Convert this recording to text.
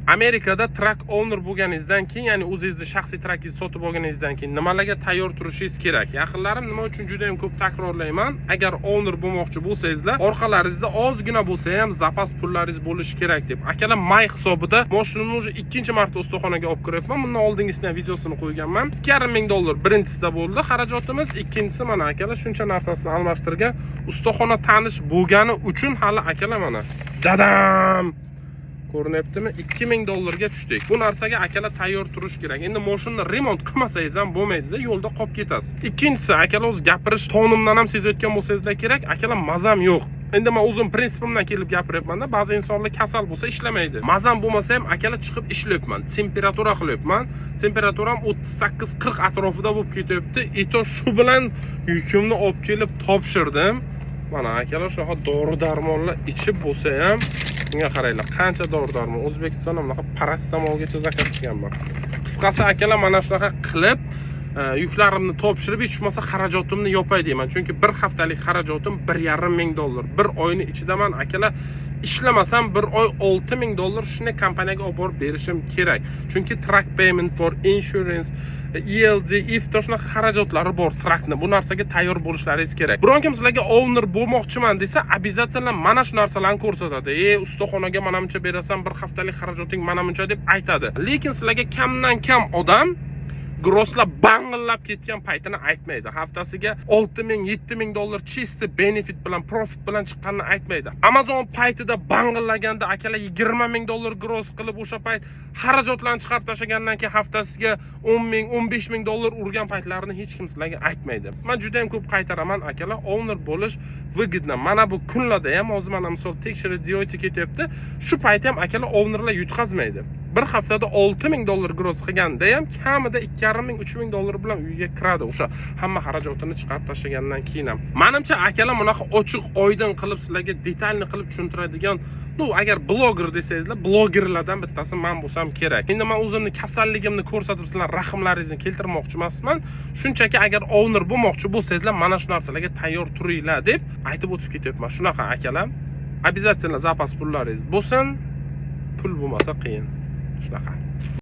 Amerikada truck owner bo'lganingizdan keyin, ya'ni o'zingizni shaxsiy truckingizni sotib olganingizdan keyin nimalarga tayyor turishingiz kerak? Yaqinlarim, nima uchun juda ham ko'p takrorlayman? Agar owner bo'lmoqchi bo'lsangizlar, orqalaringizda ozgina bo'lsa ham запас pullaringiz bo'lishi kerak deb. Akalar, may hisobida mashinamni уже ikkinchi marta ustaxonaga olib kiryapman. Bundan oldingisini ham videosini qo'yganman. 2,5 ming dollar birinchisida bo'ldi xarajatimiz, ikkinchisi mana, akalar, shuncha narsasini almashtirgan. Ustaxona tanish bo'lgani uchun hali, akalar, mana dadam ko'rinyaptimi, 2000 dollarga tushdik. Bu narsaga, akalar, tayyor turish kerak. Endi moshinani remont qilmasangiz ham bo'lmaydida, yo'lda qolib ketasiz. Ikkinchisi, akalar, o'zi gapirish tonimdan ham sezayotgan bo'lsangizlar kerak, akalar, mazam yo'q. Endi man o'zim prinsipimdan kelib gapiryapmanda. Ba'zi insonlar kasal bo'lsa ishlamaydi. Mazam bo'lmasa ham, akalar, chiqib ishlayapman, temperatura qilyapman. Temperaturam 38-40 atrofida bo'lib ketyapti, и то shu bilan yukimni olib kelib topshirdim. Mana, akalar, shunaqa dori darmonlar ichib bo'lsa ham, bunga qaranglar, qancha dori darmon. O'zbekistonda bunaqa parasetamolgacha заказ qilganman. Qisqasi, akalar, mana shunaqa qilib yuklarimni topshirib, hech bo'lmasa xarajotimni yopay deyman, chunki bir haftalik xarajotim 1,5 ming dollar. Bir oyni ichida man, akalar, ishlamasam, bir oy 6000 dollar shunday kompaniyaga olib borib berishim kerak, chunki truck payment bor, insurance, ELD, IFTA, shunaqa xarajatlari bor truckni. Bu narsaga tayyor bo'lishlaringiz kerak. Biron kim sizlarga owner bo'lmoqchiman desa, обязательно mana shu narsalarni ko'rsatadi. Ustaxonaga mana buncha berasan, bir haftalik xarajating mana buncha deb aytadi, lekin sizlarga kamdan kam odam grosslar bang'illab ketgan paytini aytmaydi. Haftasiga 6000, 7000 dollar чистый benefit bilan, profit bilan chiqqanini aytmaydi. Amazon paytida bang'illaganda, akalar, 20 ming dollar gross qilib, o'sha payt xarajatlarni chiqarib tashlagandan keyin haftasiga 10 ming, 15 ming dollar urgan paytlarini hech kim sizlarga aytmaydi. Man juda ham ko'p qaytaraman, akalar, owner bo'lish выгодно. Mana bu kunlarda ham, hozir mana misol tekshirish, DOT ketyapti, shu payt ham, akalar, ownerlar yutqazmaydi. Bir haftada 6000 dollar gross qilganda ham kamida 2,5 ming, 3000 dollar bilan uyga kiradi, o'sha hamma xarajatini chiqarib tashlagandan keyin ham. Manimcha, akalar, bunaqa ochiq oydin qilib sizlarga детально qilib tushuntiradigan, ну, agar bloger desangizlar, blogerlardan bittasi man bo'lsam kerak. Endi man o'zimni kasalligimni ko'rsatib sizlar rahmlaringizni keltirmoqchi emasman. Shunchaki agar owner bo'lmoqchi bo'lsangizlar, mana shu narsalarga tayyor turinglar deb aytib o'tib ketyapman. Shunaqa, akalar, обязательно запас pullaringiz bo'lsin, pul bo'lmasa qiyin. Shunaqa.